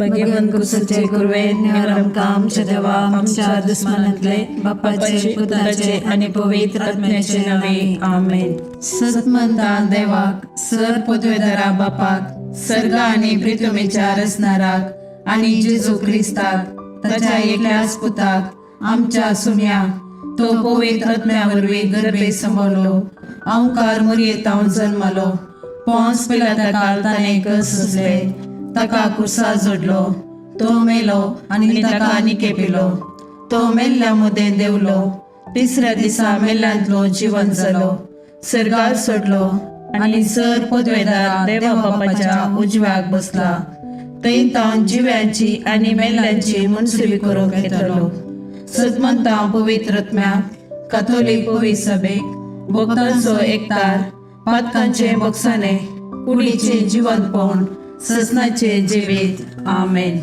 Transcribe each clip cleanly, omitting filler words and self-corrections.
भगवंत कुसाचे कुरवे निवार आमकां आमच्या देवा आमच्या दुस्मानांतले बापाचे पुताचे आनी पवित्र आत्म्याचे नावे आमेन. सतमंता देवाक, सर पदवेदारा बापाक, सर्ग आनी प्रितुमेच्या रचणाराक आनी जेजू क्रिस्ताक ताच्या एकल्याच पुताक आमच्या सुम्या, तो पवित्र आत्म्या वरवीं गर्भे संभवलो, अंकार मुरयेतावन जन्मलो, पोंस पिलाता ताणें कस सोंसले, ताका कुर्सा जोडलो, तो मेलो आनी ताका निकेपिलो, तो मेल्ल्या मदें देवलो, तिसऱ्या दिसा मेल्ल्यांतलो जिवन जालो, सर्गार सोडलो आनी सर पदवेदार देवा बापाच्या उजव्याक बसला, थंय तावन जिव्यांची आनी मेल्ल्यांची मनसुबी करूंक येतलो. सदमंता पवित्र आत्म्याक, काथोलीक पवित्र सभेक, भक्तांचो एकतार, पातकांचे बक्षाने, कुडीचे जिवंतपण, ससनाचे जिवीत. आमेन.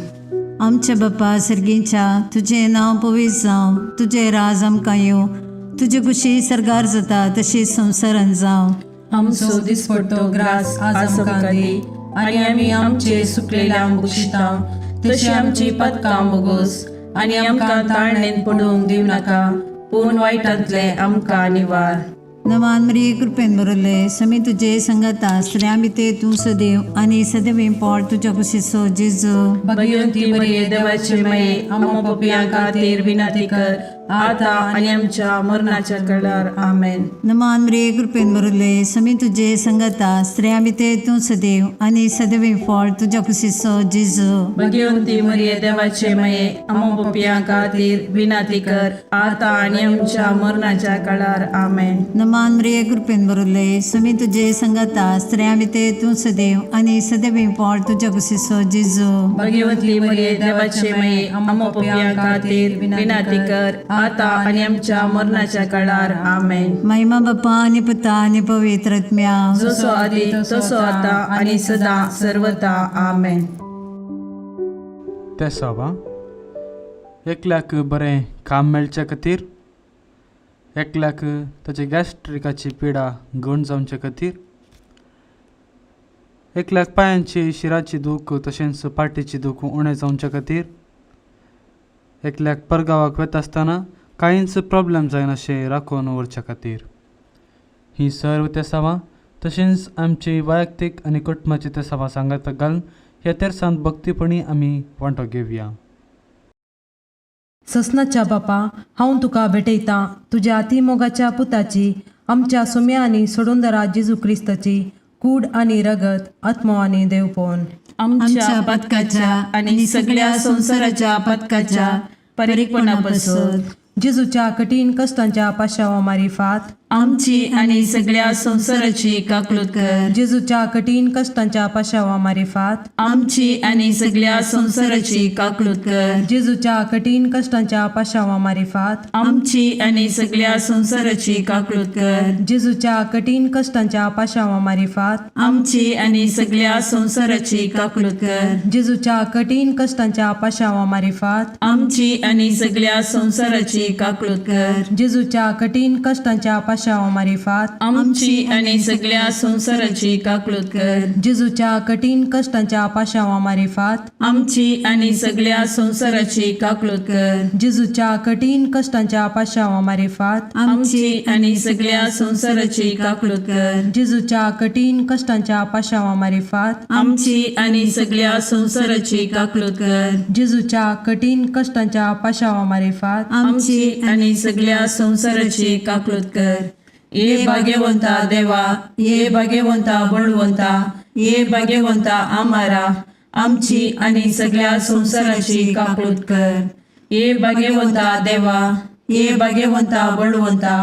आमच्या बापा सर्गीच्या, तुजें नांव पवित्र जावं, तुजें राज आमकां येवं, तुजी खुशी सर्गार जाता तशी संवसारान जावं. आमचो दिसपडतो ग्रास आज आमकां दी आनी आमी आमचे सुकलेल्या बक्षिता तशी आमची पदकां बोगोस आनी आमकां ताळणेन पडूंक दिवं नाका, पूण वायटांतले आमकां निवार. नमान मरिये, कृपेन भरले, समी तुजे संगता, स्त्रियां भितर तूं सदैव आनी सदैव पोट तुज्या कुशीचो जेजू. भगवंती मरिये, देवाचे माये, आम्हा पपयां खातीर विनंती कर, आता आनी आमच्या मरणाच्या कळार. आमेन. नमान मरिये, कृपेन भरले, समी तुजे संगता, स्त्रियां भितर तूं सदैव आनी सदैव फळ तुज्या कुशीचो जेजू. भगवंती मरिये, देवाचे माये, आम्हा पपयां खातीर विनंती कर, आता आनी आमच्या मरणाच्या कळार. आमेन. नमान मरिये, कृपेन भरले, समी तुजे संगता, स्त्रियां भितर तूं सदैव आनी सदैव फळ तुज्या कुशीचो जेजू. भगवंती मरिये, देवाचे माये, आम्हा पपयां खातीर विनंती कर, आता आनी आमच्या मरणाच्या काळार. आमेन. महिमा बापा आनी पुता आनी पवित्र आत्म्या. जसो आदी तसो आता आणि सदा सर्वता. आमेन. तेसांव. एकल्याक बरें काम मेळचे खातीर, एकल्याक ताचे गॅस्ट्रिकाची पिडा गण जावचे खातीर, एकल्याक पांयांची शिराची दूख तशेंच पाटीची दूख उणें जावचे खातीर, एकल्याक परगांवाक वता आसतना कांयच प्रोब्लेम जायनाशें राखून उरच्या खातीर, ही सर्व तेसांवां तशेंच आमची वैयक्तीक आनी कुटुंबाची तेसांवां सांगात घालून ह्या तेरसांत भक्तीपणी आमी वांटो घेवया. ससनाच्या बापा, हांव तुका भेटयतां तुज्या अतिमोगाच्या पुताची, आमच्या सुम्या आनी सोडूनदारा जेजू क्रिस्ताची कूड आनी रगत, आत्मो आनी देवपण, आमच्या पथकाच्या आणि सगळ्या संसाराच्या पथकाच्या परीकपणापासून, जेजूच्या कठीण कश्टांच्या पाशावा मारिफात, आमची आणि सगळ्या संसाराची काकलूत कर. जेजूच्या कठीण कश्टांच्या पाशावा मारिफात, आमची आणि सगळ्या संसाराची काकलूत कर. जेजूच्या कठीण कश्टांच्या पाशावा मारिफात, आमची आणि सगळ्या संसाराची काकलूत कर. जेजूच्या कठीण कश्टांच्या पाशावा मारिफात, आमची आणि सगळ्या संसाराची काकलूत कर. जेजूच्या कठीण कश्टांच्या पाशावा मारिफात, आमची आणि सगळ्या संसाराची काकलूत कर. जेजूच्या कठीण कश्टांच्या पाशावा मारिफात, आमची आणि सगळ्या संसाराची काकलूत कर. जेजूच्या कठीण कश्टांच्या पाशावा मारिफात, आमची आणि सगळ्या संसाराची काकलूत कर. जेजूच्या कठीण कश्टांच्या पाशावा मारिफात, आमची आणि सगळ्या संसाराची काकलूत कर. जेजूच्या कठीण कश्टांच्या पाशावा मारिफात, आमची आणि सगळ्या संसाराची काकलूत कर. जेजूच्या कठीण कश्टांच्या पाशावा मारिफात, आमची आणि सगळ्या संसाराची काकलूत कर. ये भाग्यवंता देवा, ये भाग्यवंता बळवंता, ये भाग्यवंता आमारा, आमची आणि सगळ्या संसाराची काकलूत कर. ये भाग्यवंता देवा, ये भाग्यवंता बळवंता,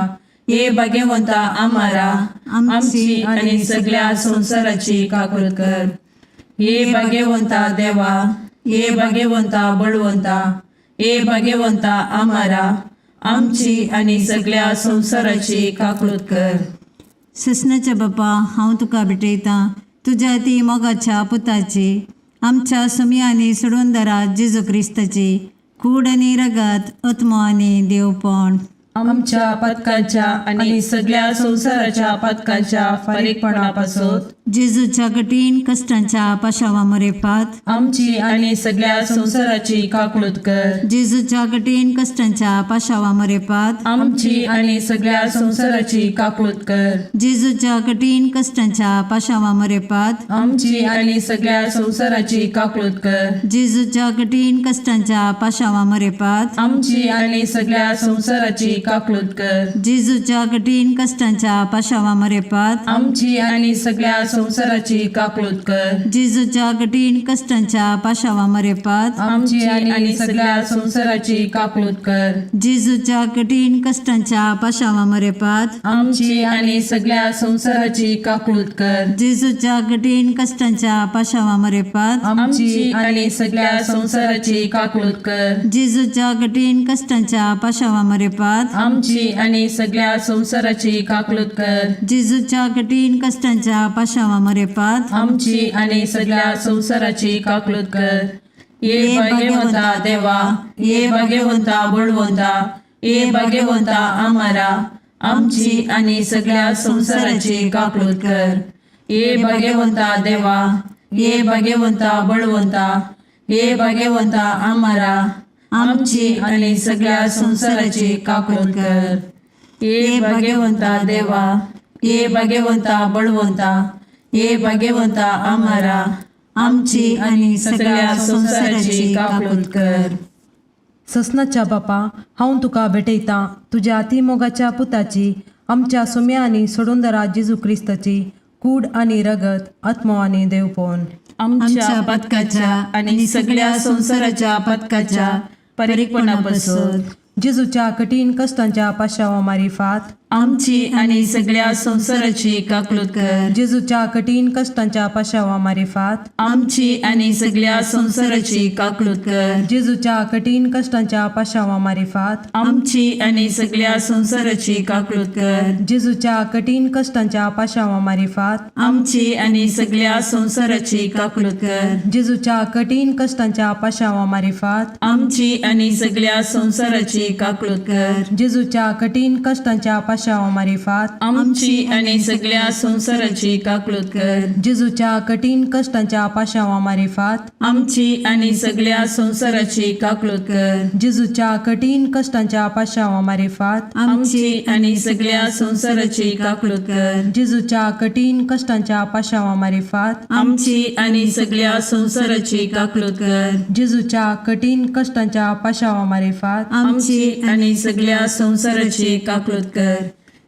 ये भाग्यवंता आमारा, आमची आणि सगळ्या संसाराची काकलूत कर. ये भाग्यवंता देवा, ये भाग्यवंता बळवंता, ये भाग्यवंता आमारा, आमची आणि सगळ्या संसाराची काकलूत कर. ससनाच्या बापा, हांव तुका भेटयतां तुज्या ती मोगाच्या पुताची, आमच्या सुमी आनी सोडूनदारा जेजू क्रिस्ताची कूड आनी रगत, आत्मो आनी देवपण, आमच्या पथकाच्या आणि सगळ्या संसाराच्या पथकाच्या फारीकपणापासून, जेजूच्या कठीण कश्टांच्या पाशावा मरेपात आमची आणि सगळ्या संसाराची काकळूत कर. जेजूच्या कठीण कश्टांच्या पाशावा मरेपात आमची आणि सगळ्या संसाराची काकळूत कर. जेजूच्या कठीण कश्टांच्या पाशावा मरेपात आमची आणि सगळ्या संसाराची काकळूत कर. जेजूच्या कठीण कश्टांच्या पाशावा मरेपात आमची आणि सगळ्या संसाराची काकळूत कर. जेजूच्या कठीण कश्टांच्या पाशावा मरेपात आमची आणि सगळ्या संसाराची काकळूत कर. जेजूच्या कठीण कश्टांच्या पाशावा मरेपात आमची आणि सगळ्या संसाराची काकळूत कर. जेजूच्या कठीण कश्टांच्या पाशावा मरेपात आमची आणि सगळ्या संसाराची काकळूत कर. जेजूच्या कठीण कश्टांच्या पाशावा मरेपात आमची आणि सगळ्या संसाराची काकळूत कर. जेजूच्या कठीण कश्टांच्या पाशावा मरेपात आमची आणि सगळ्या संसाराची काकळूत कर. जेजूच्या कठीण कश्टांच्या पाशावा मरेपात आमची आणि सगळ्या संसाराची काकळूत कर. ये भाग्यवंता देवा, ये भाग्यवंता बळवंता, ये भाग्यवंता आमारा, आमची आणि सगळ्या संसाराची काकळूत कर. ये भाग्यवंता देवा, ये भाग्यवंता बळवंता, ये भाग्यवंता आमारा, आमची आणि सगळ्या संसाराची काकळूत कर. ये भाग्यवंता देवा, ये भाग्यवंता बळवंता, ये भाग्यवंता आमारा, आमची आणि सगळ्या संसाराची काकळूत कर. ससनाच्या बापा, हांव तुका भेटयतां तुज्या अतिमोगाच्या पुताची, आमच्या सुम्या आनी सोडूंदरा जेजू क्रिस्ताची कूड आनी रगत, आत्मो आनी देवपण आमच्या पथकाच्या आणि सगळ्या संसाराच्या पथकाच्या परिपणापासून जेजूच्या कठीण कश्टांच्या पाशावा मारिफात आमची आणि सगळ्या संसाराची काकळूत कर. जेजूच्या कठीण कश्टांच्या पाशावा मारिफात आमची आणि सगळ्या संसाराची काकळूत कर. जेजूच्या कठीण कश्टांच्या पाशावा मारिफात आमची आणि सगळ्या संसाराची काकळूत कर. जेजूच्या कठीण कश्टांच्या पाशावा मारिफात आमची आणि सगळ्या संसाराची काकळूत कर. जेजूच्या कठीण कश्टांच्या पाशावा मारिफात आमची आणि सगळ्या संसाराची काकळूत कर. जेजूच्या कठीण कश्टांच्या पाशावा मारिफात आमची आणि सगळ्या संसाराची काकळूत कर. जेजूच्या कठीण कश्टांच्या पाशावा मारिफात आमची आणि सगळ्या संसाराची काकळूत कर. जेजूच्या कठीण कश्टांच्या पाशावा मारिफात आमची आणि सगळ्या संसाराची काकळूत कर. जेजूच्या कठीण कश्टांच्या पाशावा मारिफात आमची आणि सगळ्या संसाराची काकळूत कर. जेजूच्या कठीण कश्टांच्या पाशावा मारिफात आमची आणि सगळ्या संसाराची काकळूत कर.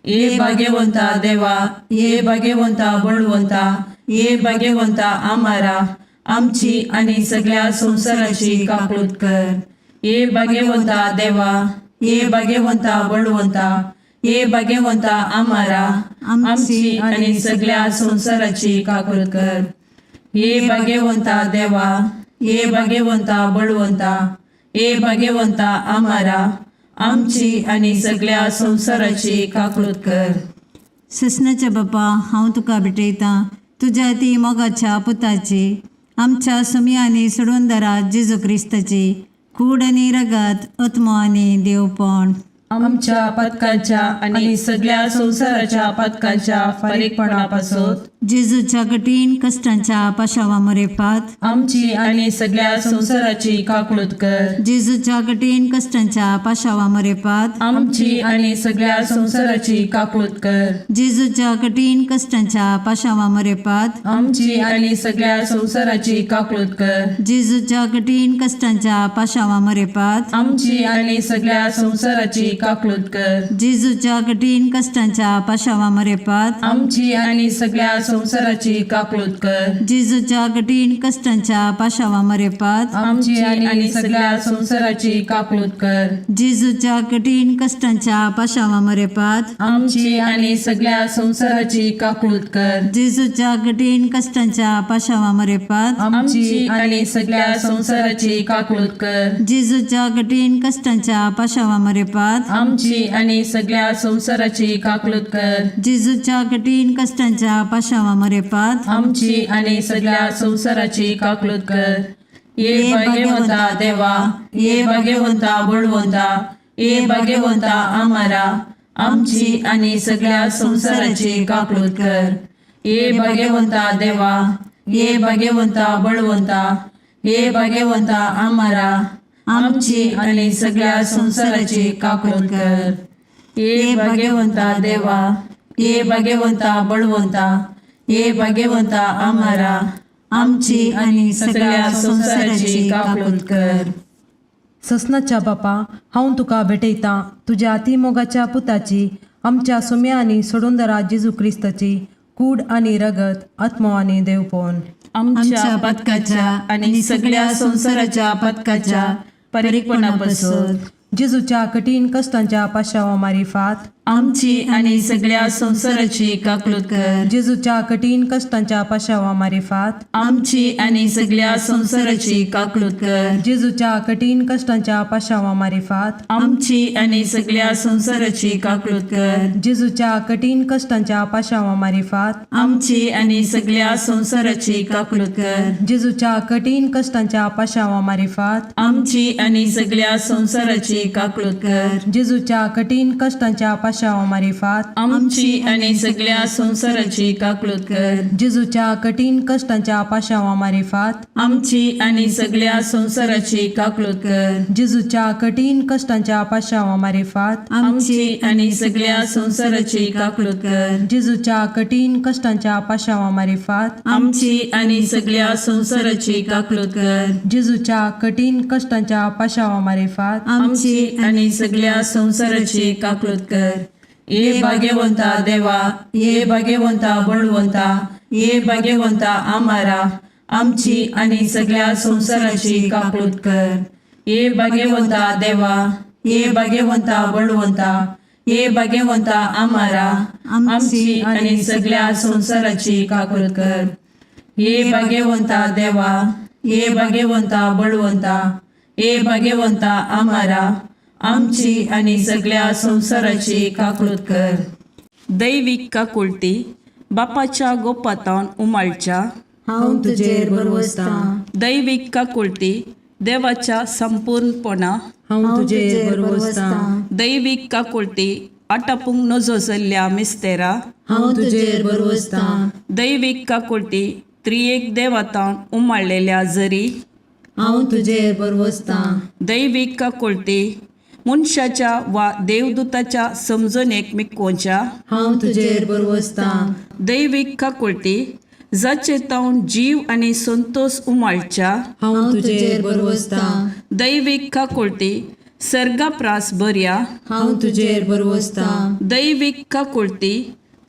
ये भाग्यवंता देवा, ये भाग्यवंता बळवंता, ये भाग्यवंता आमारा, आमची आणि सगळ्या संसाराची काकळूत कर. ये भाग्यवंता देवा, ये भाग्यवंता बळवंता, ये भाग्यवंता आमारा, आमची आणि सगळ्या संसाराची काकळूत कर. ये भाग्यवंता देवा, ये भाग्यवंता बळवंता, ये भाग्यवंता आमारा, आमची आणि सगळ्या संसाराची काकळूत कर. ससनाच्या बापा, हांव तुका भेटयतां तुज्या ती मोगाच्या पुताची, आमच्या सुमी आनी सोडूनदारा जेजू क्रिस्ताची कूड आनी रगत, आत्मो आनी देवपण आमच्या पथकाच्या आणि सगळ्या संसाराच्या पथकाच्या फारीकपणापासून जेजूच्या कठीण कश्टांच्या पाशावा मरेपात आमची आणि सगळ्या संसाराची काकळूत कर. जेजूच्या कठीण कश्टांच्या पाशावा मरेपात आमची आणि सगळ्या संसाराची काकळूत कर. जेजूच्या कठीण कश्टांच्या पाशावा मरेपात आमची आणि सगळ्या संसाराची काकळूत कर. जेजूच्या कठीण कश्टांच्या पाशावा मरेपात आमची आणि सगळ्या संसाराची काकळूत कर. जेजूच्या कठीण कश्टांच्या पाशावा मरेपात आमची आणि सगळ्या संसाराची काकळूत कर. जेजूच्या कठीण कश्टांच्या पाशावा मरेपात आमची आणि सगळ्या संसाराची काकळूत कर. जेजूच्या कठीण कश्टांच्या पाशावा मरेपात आमची आणि सगळ्या संसाराची काकळूत कर. जेजूच्या कठीण कश्टांच्या पाशावा मरेपात आमची आणि सगळ्या संसाराची काकळूत कर. जेजूच्या कठीण कश्टांच्या पाशावा मरेपात आमची आणि सगळ्या संसाराची काकळूत कर. जेजूच्या कठीण कश्टांच्या पाशावा मरेपात आमची आणि सगळ्या संसाराची काकळूत कर. ये भाग्यवंता देवा, ये भाग्यवंता बळवंता, ये भाग्यवंता आमारा, आमची आणि सगळ्या संसाराची काकळूत कर. ये भाग्यवंता देवा, ये भाग्यवंता बळवंता, ये भाग्यवंता आमारा, आमची आनी सगळ्या संवसाराची काकूत कर. ये भाग्यवंता देवा, ये भाग्यवंता बळवंता, ये भाग्यवंता आमारा, आमची आनी सगळ्या संवसाराची काकूत कर. ससनाच्या बापा, हांव तुका भेटयतां तुज्या अतिमोगाच्या पुताची, आमच्या सुम्या आनी सोडूनदारा जेजू क्रिस्ताची कूड आनी रगत, आत्मो आनी देवपण आमच्या पथकाच्या आनी सगळ्या संवसाराच्या पथकाच्या परिपणापासून. जेजूच्या कठीण कश्टांच्या पाशावा मारिफात आमची आनी सगळ्या संवसाराची काकूत कर. जेजूच्या कठीण कश्टांच्या पाशावा मारिफात आमची आनी सगळ्या संवसाराची काकूत कर. जेजूच्या कठीण कश्टांच्या पाशावा मारिफात आमची आनी सगळ्या संवसाराची काकूत कर. जेजूच्या कठीण कश्टांच्या पाशावा मारिफात आमची आनी सगळ्या संवसाराची काकूत कर. जेजूच्या कठीण कश्टांच्या पाशावा मारिफात आमची आनी सगळ्या संवसाराची काकूत कर. जेजूच्या कठीण कश्टांच्या पाशावा मारिफात आमची आनी सगळ्या संवसाराची काकूत कर. जेजूच्या कठीण कश्टांच्या पाशावा मारिफात आमची आनी सगळ्या संवसाराची काकूत कर. जेजूच्या कठीण कश्टांच्या पाशावा मारिफात आमची आनी सगळ्या संवसाराची काकूत कर. जेजूच्या कठीण कश्टांच्या पाशावा मारिफात आमची आनी सगळ्या संवसाराची काकूत कर. जेजूच्या कठीण कश्टांच्या पाशावा मारिफात आमची आनी सगळ्या संवसाराची काकूत कर. ये भाग्यवंता देवा, ये भाग्यवंता बळवंता, ये भाग्यवंता आमारा, आमची आनी सगळ्या संवसाराची काकूत कर. ये भाग्यवंता देवा, ये भाग्यवंता बळवंता, ये भाग्यवंता आमारा, आमची आनी सगळ्या संवसाराची काकूत कर. ये भाग्यवंता देवा, ये भाग्यवंता बळवंता, ये भाग्यवंता आमारा, आमची आनी सगळ्या संवसाराची काकूत कर. दैवीक काकुळटी बापाच्या गोपातावन उमाळच्या. हांव तुजेर भरवसतां. दैवीक काकुळटी देवाच्या संपूर्णपणा. हांव तुजेर भरवसतां. दैवीक काकुळटी आटापूंक नजो जाल्ल्या मिस्तेरा. हांव तुजेर भरवसतां. दैवीक काकुळटी त्रियेक देवातावन उमाळलेल्या जरी. हांव तुजेर भरवसतां. दैवीक काकुळटी मनशाच्या वा देवदूताच्या समजणेक मिकोवच्या. हांव तुजेर भरवसतां. दैवीक काकुळटी जाचे तावन जीव आनी संतोष उमाळच्या. हांव तुजेर भरवसतां. दैवीक काकुळटी सर्गाप्रास बऱ्या. हांव तुजेर भरवसतां. दैवीक काकुळटी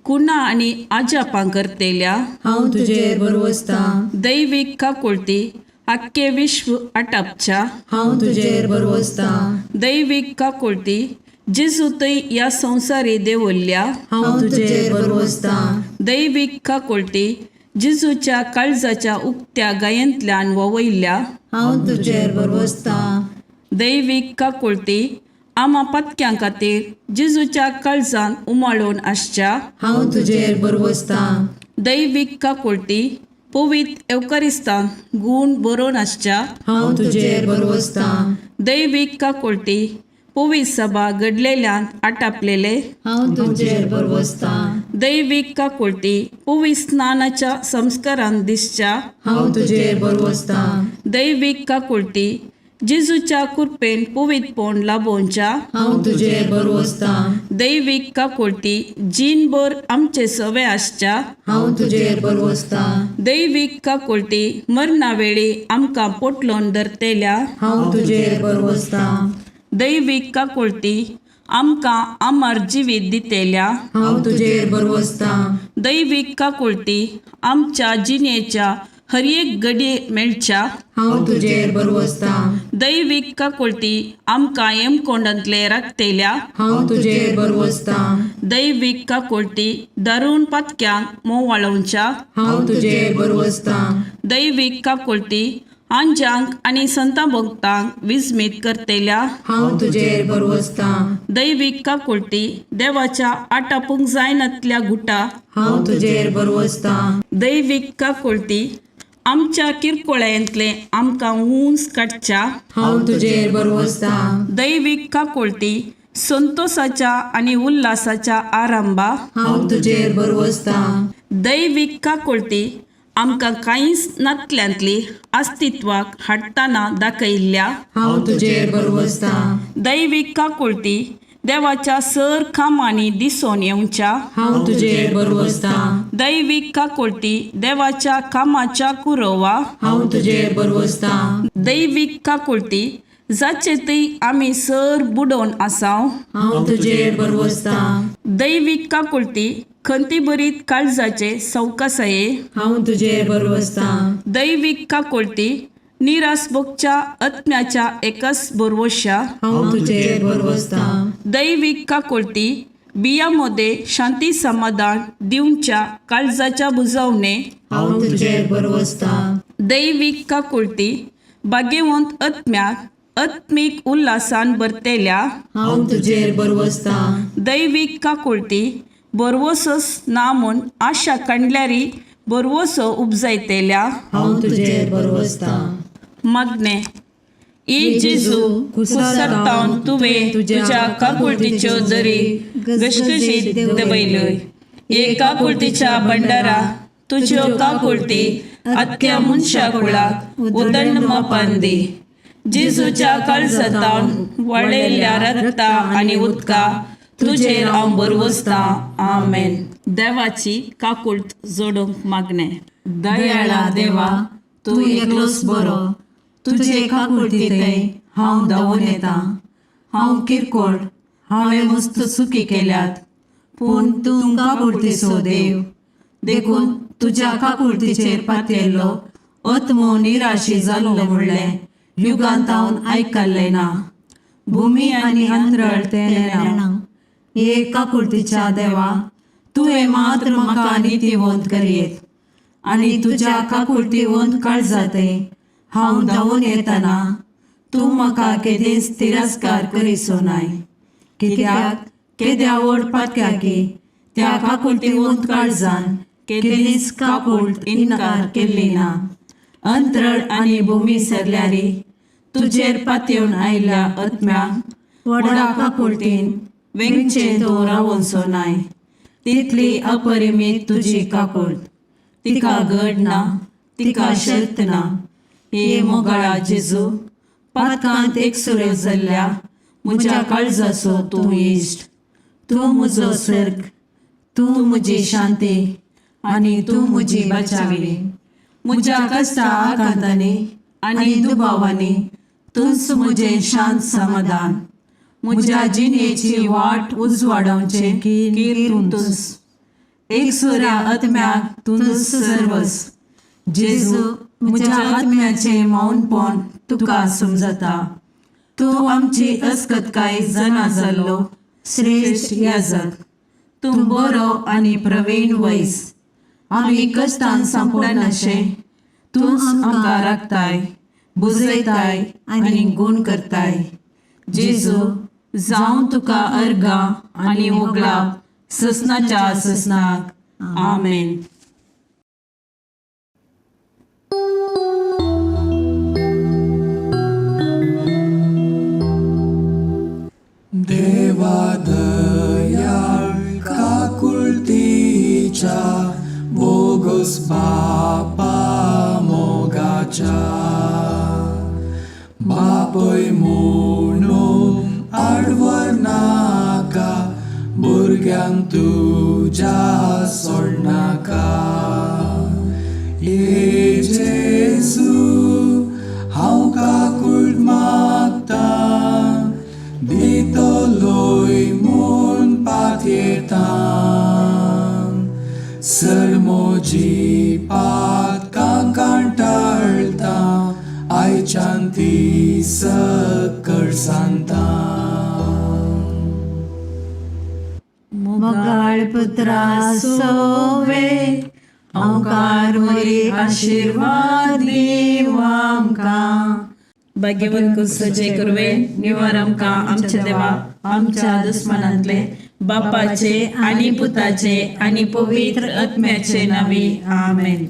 कुणा आनी आजापां करतेल्या. हांव तुजेर भरवसतां. दैवीक काकुळटी आख्खे विश्व आटापच्या. हांव तुजेर भरवसतां. दैवीक काकुळटी जेजू थंय ह्या संवसारी देवल्ल्या. हांव तुजेर भरवसतां. दैवीक काकुळटी जेजूच्या काळजाच्या उक्त्या गायेंतल्यान ववयल्ल्या. हांव तुजेर भरवसतां. दैवीक काकुळटी आमा पत्क्यां खातीर जेजूच्या काळजान उमाळून आसच्या. हांव तुजेर भरवसतां. दैवीक काकुळटी पवित्र एवकरिस्तान गूण बरोवन आसच्या. हांव तुजेर भरवसतां. दैवीक काकुळटी पवित्र सभा घडलेल्यान आटापलेले. हांव तुजेर भरवसतां. दैवीक काकुळटी पवित्र स्नानाच्या संस्कारान दिसच्या. हांव तुजेर भरवसतां. दैवीक काकुळटी जेजूच्या कृपेन पवित्रपण लाभोवच्या. हांव तुजेर भरवसतां. दैवीक काकुळटी जीणभर आमचे सवे आसच्या. हांव तुजेर भरवसतां. दैवीक काकुळटी मरणा वेळी आमकां पोटलोन धरतेल्या. हांव तुजेर भरवसतां. दैवीक काकुळटी आमकां अमर जिवीत दितेल्या. हांव तुजेर भरवसतां. दैवीक काकुळटी आमच्या जिणेच्या हर एक घडये मेळच्या. हांव तुजेर भरवसतां. दैवीक काकुळटी आमकां येमकोंडांतले राखतेल्या. हांव तुजेर भरवसतां. दैवीक काकुळटी दारुण पातक्यांक मोवाळोवच्या. हांव तुजेर भरवसतां. दैवीक काकुळटी आंजांक आनी संता भक्तांक विस्मीत करतेल्या. हांव तुजेर भरवसतां. दैवीक काकुळटी देवाच्या आटापूंक जायनातल्या गुटा. हांव तुजेर भरवसतां. दैवीक काकुळटी आमच्या किरकोळ्यांतले आमकां ऊंच काडच्या. हांव तुजेर भरवसतां. दैवीक काकुळटी संतोसाच्या आनी उल्हासाच्या आरंभा. हांव तुजेर भरवसतां. दैवीक काकुळटी आमकां कांयच नातल्यांतली अस्तित्वाक हाडटना दाखयल्ल्या हांव तुजेर बरवसतां. दैवीक काकुळटी देवाच्या सर कामांनी दिसून येवच्या हांव तुजेर बरवसतां. दैवीक काकुळटी देवाच्या कामाच्या कुरोवा हांव तुजेर बरवसतां. दैवीक काकुळटी जाचे थंय आमी सर बुडोवन आसाव हांव तुजेर बरवसतां. दैवीक काकुळटी खंतीभरीत काळजाचे सवकासाये हांव तुजेर बरवसतां. दैवीक काकुळटी निरास भोगच्या आत्म्याच्या एकच बरवश्या हांव तुजेर बरवसतां. दैवीक काकुळटी बिया मदें शांती समाधान दिवच्या काळजाच्या बुजवणे हांव तुजेर बरवसतां. दैवीक काकुळटी भाग्यवंत आत्म्याक आत्मीक उल्हासान भरतेल्या हांव तुजेर बरवसतां. दैवीक काकुळटी बरवसोच ना म्हूण आशा काडल्यारी बरवसो उपजायतेल्या हांव तुजेर बरवसतां. मागणें ई जेजू कुसरतावन तुवें तुज्या काकुळटीच्यो दरी घसघशीत दवयल्यो हे काकुळटीच्या भंडारा तुज्यो काकुळटी आख्ख्या मनशा कुळाक उदंड मापान दी. जेजूच्या काळजातावन वळयल्ल्या रक्ता आनी उदका तुजेर हांव बरवसतां. आमेन. देवाची काकुळट जोडूंक मागणें. दयाळा देवा, तूं एकलोच बरो. तुजे काकुळटींतय हांव धांवून येता. हांव किरकोळ, हांवें मस्त चुकी केल्यात, पूण तूं काकुळटीचो देव, देखून तुज्या काकुळटीचेर पातयेल्लो आत्मो निराशी जाल्लो म्हणलें युगांतावन आयकल्लें ना. भुमी आनी अंतरळ तें नेणा. हे काकुळटीच्या देवा, तुवें मात्र म्हाका नितीवंत करयेत आनी तुज्या काकुळटीवंत काळजाते हांव धांवून येतना तूं म्हाका केदींच तिरस्कार करिसो नाय. कित्याक केद्या व्हड पातक्याकी त्या काकुळटीवंत काळजान केदींच काकुळट इन्कार केल्ली ना. अंतरळ आनी भुमी सरल्यारी तुजेर पातयेवन आयिल्ल्या आत्म्याक व्हडा काकुळटीन वेंगचें तूं रावोनसो नाय. तितली अपरिमीत तुजी काकुळट, तिका गड ना, तिका शर्त ना. हे मोगाळा जेजू, पातकांत एकसुरो जाल्ल्या म्हज्या काळजाचो तूं इश्ट. तूं म्हजो सर्ग, तूं म्हजी शांती आनी तूं म्हजी बचावी. म्हज्या कश्टा आकांतांनी आनी दुबावांनी तूंच म्हजें शांत समाधान. म्हज्या जिणेची वाट उजवाडावचें कीर तूंच. एकसुऱ्या आत्म्याक तूंच सर्वस. जेजू, म्हज्या आत्म्याचें मौनपण तुका समजता. तूं आमची अस्कतकाय जाणा जाल्लो श्रेश्ठ याजक. तूं बरो आनी प्रवीण वैस. आमी कश्टान सांपडनाशें तूंच आमकां राखताय, बुजयताय आनी गूण करताय. जेजू, जावं तुका अर्गां आनी उगळाप ससनाच्या ससनाक. आमेन. देवा दयाळ काकुळटीच्या बोगस बापा मोगाच्या, बापय म्हणून आडवर नाका, भुरग्यांक तुज्या सोडनाका. ये जेजू, हांव काकुळट मागता, दितलोय म्हूण पातयेता. सर म्हजी पातकां कांटाळटा, आयच्यान ती सकळ सांगता. मोगाळ पुत्रा सोवे हांवकार मरी आशिर्वाद दिव आमकां. भाग्यवंत कुसचे कुरवे निवार आमकां आमच्या देवा आमच्या दुस्मनांतले बापाचे आनी पुताचे आनी पवित्र आत्म्याचे नावे. आमेन.